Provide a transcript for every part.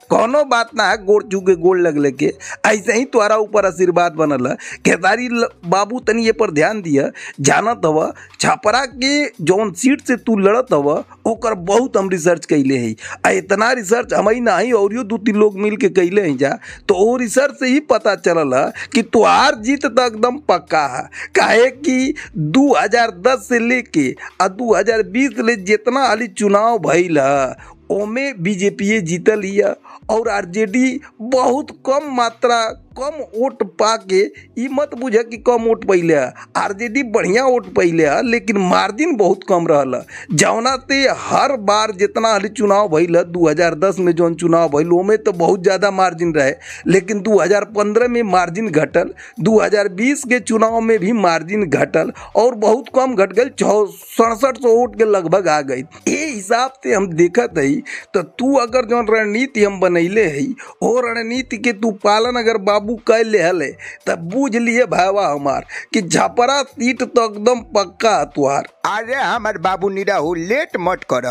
कोनो बात ना है, गोड़ चूके गोड़ लगले के ऐसे ही तुम्हारा ऊपर आशीर्वाद बनल है। खेसारी बाबू तनी ये पर ध्यान दिया। जानत हव छपरा के जौन सीट से तू लड़त हव ओकर बहुत हम रिसर्च कैले है, आ इतना रिसर्च हम ही नहीं और 2-3 लोग मिल के कैले हैं जा, तो वो रिसर्च से ही पता चलल है कि तुहार जीत तो एकदम पक्का है। काहे कि 2010 से लेके आ 2020 ले जितना हाली चुनाव भइल है ओमे बीजेपी जीतल हिया और आरजेडी बहुत कम मात्रा कम वोट पाके, ई मत बुझे कि कम वोट पहले है, आरजेडी बढ़िया वोट पहले है लेकिन मार्जिन बहुत कम रहल। जौना ते हर बार जितना हाली चुनाव भइल 2010 में जौन चुनाव भइल ओमे तो बहुत ज़्यादा मार्जिन रहे, लेकिन 2015 में मार्जिन घटल, 2020 के चुनाव में भी मार्जिन घटल और बहुत कम घट गई, 6700 वोट के लगभग आ गई। ये हिसाब से हम देखत है तो तू अगर जौन रणनीति हम बनैले है वो रणनीति के तू पालन अगर बाबू कर ले हले तब बूझ लिए भावा हमार कि छपरा सीट तो एकदम पक्का तुहार। अरे हमार बाबू निराहू लेट मत कर,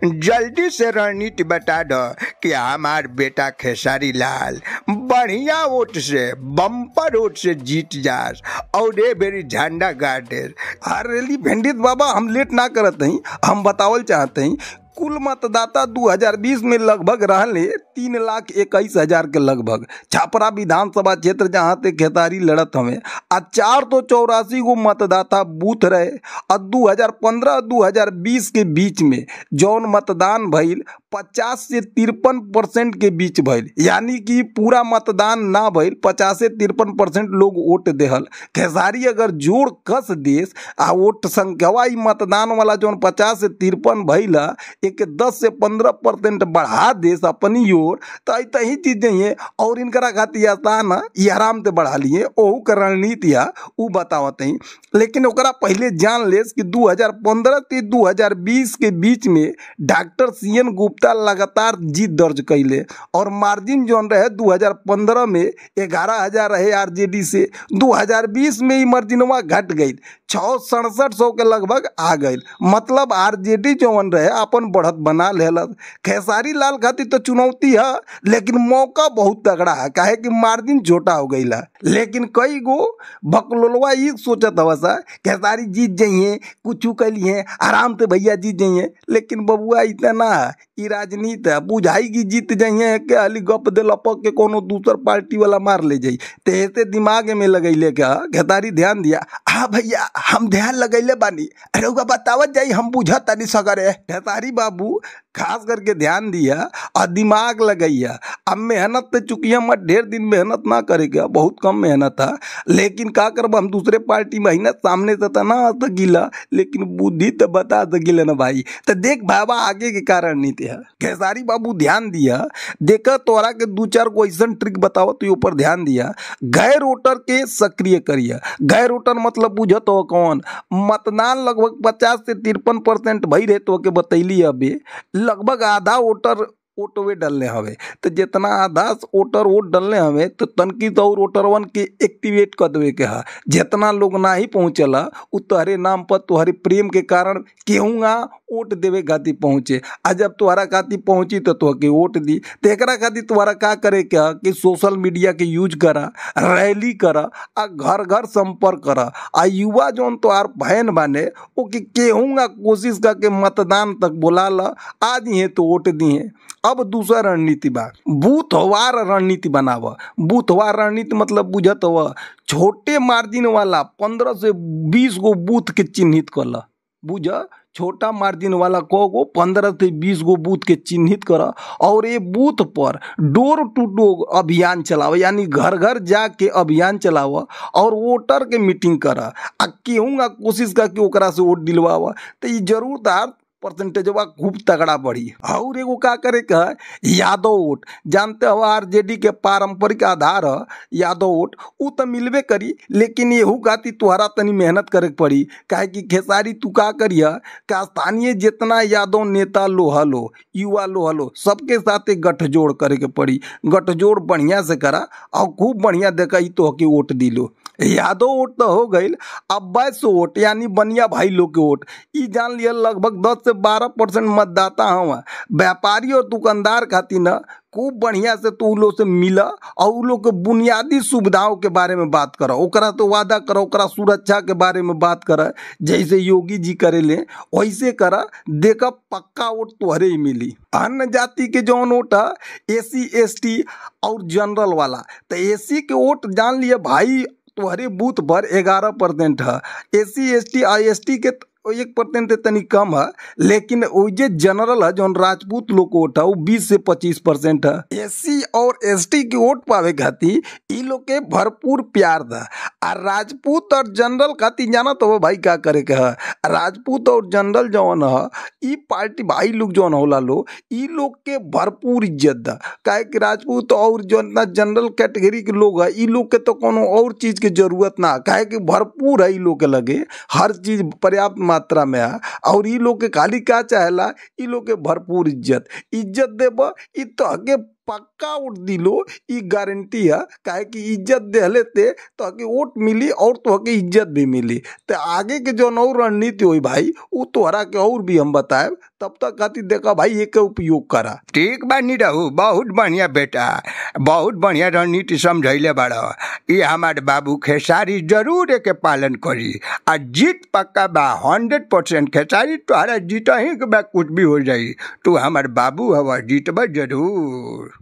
जल्दी से रणनीति बता दो कि हमार बेटा खेसारी लाल बढ़िया वोट से बम्पर वोट से जीत जास और ए बेरी झंडा गाड़ दे। अरे रैली पंडित बाबा हम लेट ना करत हई, हम बतावल चाहते हैं कुल मतदाता 2020 में लगभग रहले 3,21,000 के लगभग। छपरा विधानसभा क्षेत्र जहाँ ते खेसारी लड़त हमें आ 484 गो मतदाता बूथ रहे और 2015-2020 के बीच में जौन मतदान भइल 50 से 53% के बीच भइल, यानी कि पूरा मतदान ना भइल, 50 से 53% लोग वोट देहल। खेसारी अगर जोड़ कस देश आ वोट संख्या मतदान वाला जौन 50 से 53 भइल एक 10 से 15% बढ़ा देश अपनी ओर तो ही चीज नहीं है और इनकरा खातिर आसान है, ये आराम से बढ़ा लिए ओहू का रणनीति है उ बतावत ही। लेकिन ओकरा पहले जान लेस कि 2015 से 2020 के बीच में डॉक्टर सीएन गुप्ता लगातार जीत दर्ज कैले और मार्जिन जौन रहे 2015 में 11,000 रहे आरजेडी से, 2020 में मार्जिनवा घट गई 667 के लगभग आ गई, मतलब आरजेडी जौन रहे अपन बढ़त बना लेलक। खेसारी लाल खातिर तो चुनौती है लेकिन मौका बहुत तगड़ा है, काहे कि मार्जिन छोटा हो गई है। लेकिन कई गो बकलोलवा ये सोचत हवा सा खेसारी जीत जाइए कुछ कैलिए आराम से भैया जीत जाइए, लेकिन बबुआ इतना ई राजनीति है बुझाई की जीत जाइए के हाली गप दे लपक के कोनो दूसर पार्टी वाला मार ले जाई, ते ऐसे दिमाग में लगैले के खेसारी ध्यान दिया। हाँ भैया हम ध्यान लगैले बानी, रउआ बतावत जाई हम बुझत तनी सगरे। खेसारी बाबू खास करके ध्यान दिया और दिमाग लगैया। अब मेहनत पे चुकी मत, ढेर दिन मेहनत ना करेगा, बहुत कम मेहनत है, लेकिन का करब हम दूसरे पार्टी मेहनत सामने से तो ना आ सकीला लेकिन बुद्धि तो बता सकीला ना भाई। तो देख बाबा आगे के कारण नीति है। खेसारी बाबू ध्यान दिया, देखा तोरा के 2-4 को ऐसा ट्रिक बताओ तो ऊपर ध्यान दिया। गैर वोटर के सक्रिय करिए, गैर वोटर मतलब बुझत हो कौन, मतदान लगभग 50 से 53% भई रहे तो के बतैली अभी लगभग आधा वोटर वोटवे डलने हवे, तो जितना आधा वोटर वोट डलने हवे तो तनकी तो और वोटरवन के एक्टिवेट कर देवे के है। जितना लोग ना ही पहुँचला उ तोहरे नाम पर तोहरे प्रेम के कारण केहूँगा वोट देवे खातिर पहुँचे, आ जब तोहरा खातिर पहुँची तो तोहके वोट दी। तो एकरा खातिर तोहरा का करे के है कि सोशल मीडिया के यूज करा, रैली करा आ घर घर संपर्क करा आ युवा जौन तोहार बहन बाने ओके केहूँगा कोशिश करके मतदान तक बोला ला, आ दिए तो वोट दिए। अब दूसरा रणनीति बा बूथवार रणनीति बनाव। बूथवार रणनीति मतलब बुझत हो छोटे मार्जिन वाला 15 से 20 गो बूथ के चिन्हित कर ला, बुझ छोटा मार्जिन वाला को गो 15 से 20 गो बूथ के चिन्हित कर और ये बूथ पर डोर टू डोर अभियान चलाओ, यानी घर घर जाके अभियान चलाओ और वोटर के मीटिंग कर आ केहूँगा कोशिश करके ओकरा से वोट दिलवावा, तो ये जरूर तार परसेंटेजवा खूब तगड़ा बढ़ी। और एगो का करे का यादव वोट, जानते हो आरजेडी के पारंपरिक आधार है यादव वोट, उ तो मिलबे करी, लेकिन एहू खातिर तुहरा तनी मेहनत करे के पड़ी। काहे कि खेसारी तू का करिया का स्थानीय जितना यादव नेता लोहलो युवा लोहलो सबके साथ गठजोड़ करे के पड़ी, गठजोड़ बढ़िया से करा और खूब बढ़िया देखा तो के वोट दिलो। यादव वोट तो हो गई, अब 22 वोट यानी बनिया भाई लोग के वोट ई जान लिया लगभग 10 से से 12% मतदाता हवा। व्यापारी और दुकानदार खातिर न खूब बढ़िया से तू लोग से मिला और उ लोग के बुनियादी सुविधाओं के बारे में बात कर, ओकरा तो वादा कर, ओकरा सुरक्षा के बारे में बात कर, जैसे योगी जी करेले वैसे कर, देख पक्का वोट तोहरे ही मिली। अन्य जाति के जौन वोट है एस सी एस टी और जनरल वाला, तो एस सी के वोट जान लिए भाई तोहरे बूथ पर 11% है, एस सी एस टी और एस टी के 1% तनी कम है, लेकिन वो जे जनरल है जौन राजपूत लोग वोट है वो 20 से 25% है। एस सी और एस टी के वोट पावे खातिर ई लोग के भरपूर प्यार था। आ राजपूत और जनरल खातिर जाना तो भाई का करे के है, राजपूत और जनरल जौन है ई पार्टी भाई लोग जौन होला लो ई लोग के भरपूर इज्जत दा, काहे कि राजपूत और जौन जनरल कैटेगरी के लोग है ई लोग के तो कोनो और चीज़ के जरूरत ना, काहे कि भरपूर है ई लोग के लगे हर चीज़ पर्याप्त मात्रा में है। और ई लोग के खाली का चाहेला, ई लोग के भरपूर इज्जत, इज्जत देब ई तो के पक्का वोट दिलो, ई गारंटी है, काहे कि इज्जत देहले ते तो के वोट मिली और तो के इज्जत भी मिली। तो आगे के जो नौ रणनीति हुई भाई वो तोहरा के और भी हम बताए, तब तक खातिर देखा भाई एक उपयोग करा। ठीक बा निरहु, बहुत बढ़िया बेटा, बहुत बढ़िया रणनीति समझैले बाड़ा। ये हमारे बाबू खेसारी जरूर के पालन करी आ जीत पक्का बा 100% खेसारी तोहरा जीत ही के बा, कुछ भी हो जाई तू हमार बाबू हवा, जीतबा जरूर।